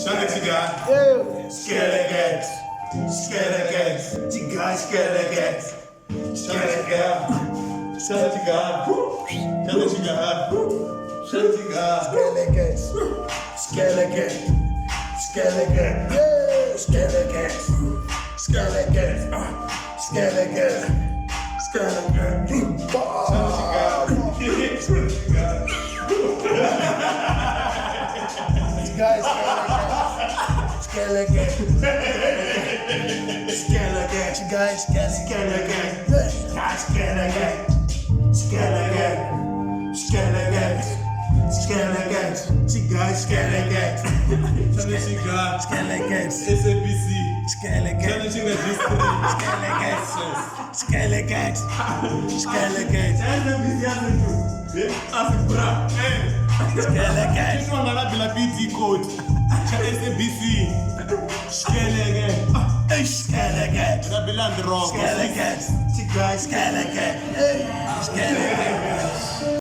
Xana xiga Skeleket Skeleket Xiga Skeleket Xana xiga Xana xiga Xana xiga Xana xiga Skeleket Skeleket Skeleket Yeah Skeleket Skeleket Skeleket Skeleket Xana xiga Xana xiga Guys, Skeleket Skeleket Guys, Skeleket Skeleket Skeleket Skeleket Skeleket Xiga Skeleket Xana xiga Skeleket SABC Skeleket Xana xiga G3 Skeleket Skeleket Skeleket SABC ya Asibra Skeleket Xi nga la bila BT code xa SABC Skeleke Skeleket ra Bilandi Rock Skeleket Xiga Skeleket Skeleket.